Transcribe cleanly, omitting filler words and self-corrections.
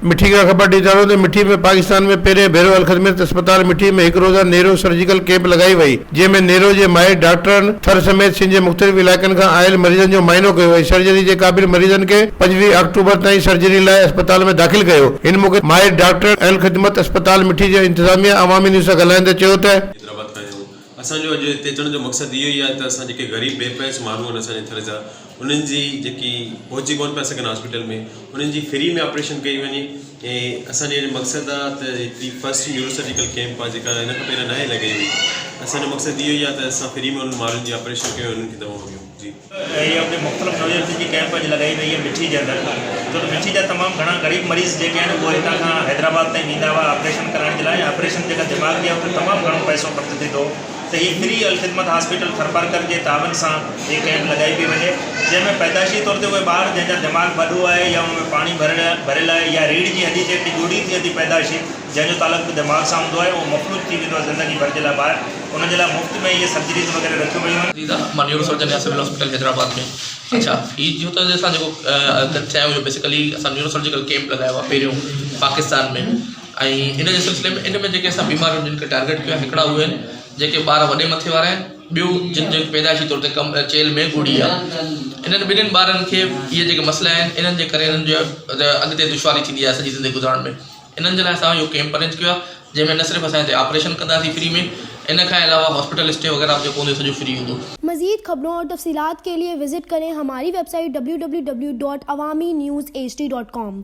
مٺي کان خبر ڏئي چاهيان ٿو ته مٺي ۾ پاڪستان ۾ پهرين ڀيرو الخدمت اسپتال مٺي ۾ هڪ روزه نيرو سرجيڪل ڪيمپ لڳائي وئي جنهن ۾ نيرو جي ماهر ڊاڪٽرن ٿر سميت سنڌ جي مختلف علائقن کان آيل مريضن جو معائنو ڪيو ۽ سرجري جي قابل مريضن کي 25 آڪٽوبر تائين سرجري لاء اسپتال ۾ داخل ڪيو ان موقعي تي ماهر ڊاڪٽرن الخدمت اسپتال مٺي جي انتظاميه عوامي نيوز سان ڳالهائيندي چيو ته حيدرآباد کان آيا آهيون اسان جو اڄ هتي اچڻ جو مقصد اهو ئي آهي ته اسان جيڪي غريب بي پهچ ماڻهو آهن اسان جي ٿر جا انهن جي جيڪي پهچي ڪونه پيا سگهن هاسپيٽل ۾ انهن جي فري ۾ آپريشن ڪئي وڃي ۽ اسان جو مقصد آهي ته هڪڙي فرسٽ نيورو سرجيڪل ڪيمپ آهي جيڪا هن کان پهريان ناهي لڳائي وئي اسان جو مقصد اهو ئي آهي ته اسان فري ۾ انهن ماڻهن جي آپريشن ڪيون انهن کي دوائون ڏيون جي. هي اپني مختلف نوعيت جي ڪيمپ اڄ لڳائي وئي آهي مٺي جي اندر ڇو ته مٺي جا تمام گهڻا غريب مريض جيڪي آهن اهي هتان کان حيدرآباد تائين ويندا هئا آپريشن ڪرائڻ جي لاء ۽ آپريشن جيڪا دماغ جي آهي اتي تمام گهڻو پئسو خرچ ٿيندو هو ته هي فري الخدمت هاسپيٽل ٿرپارڪر جي تعاون سان هي ڪئمپ لڳائي پئي وڃي جنهن ۾ پيدائشي طور تي اهي ٻار جنهن جا دماغ وڏو آهي يا ان ۾ پاڻي ڀريل آهي يا ريڙهه جي هڏي جيڪي ڳوڙهي ٿئي ٿي پيدائشي جنهن جو تعلق به دماغ سان هوندو آهي اهو مفلوج ٿي ويندو آهي زندگي ڀر جي لاء ٻاهر انهن جي لاء مفت ۾ اهي سرجريز وغيره رکيون ويون آهن. جي مان نيورو سرجن آهيان سول هاسپيٽل حيدرآباد ۾ اڇا هي جو ته اسان جيڪو ٿيا آهيون بيسيڪلي اسان نيورو سرجيڪل ڪيمپ لڳايو آهي پهريون پاڪستان ۾ ۽ ان جي سلسلي ۾ ان ۾ جيڪي اسان بيماريون جن کي ٽارگيٽ ڪيو آهي هڪڙا اهي آهن جيڪي ٻار وڏي مٿي وارا آهن ٻيو جن جي پيدائشي طور تي ڪم چيلهه ۾ ڳوڙهي آهي انهن ٻنهين ٻارن کي اهي جيڪي مسئلا آهن انهن جي ڪري انهن جو اڳتي دشواري ٿيندي آهي سڄي زندگي گذارڻ ۾ انهن جي لاء اسان اهو ڪيمپ ارينج ڪيو آهي جنهن ۾ نه صرف اسان هتي آپريشن ڪنداسين فري ۾ ان کان علاوه هاسپيٽل اسٽي وغيره به جيڪو هوندو سڄو فري هوندو. مزيد خبرون اور تفصيلات کے لئے وزٽ کریں ہماری web site www.awamiNewsHD.com.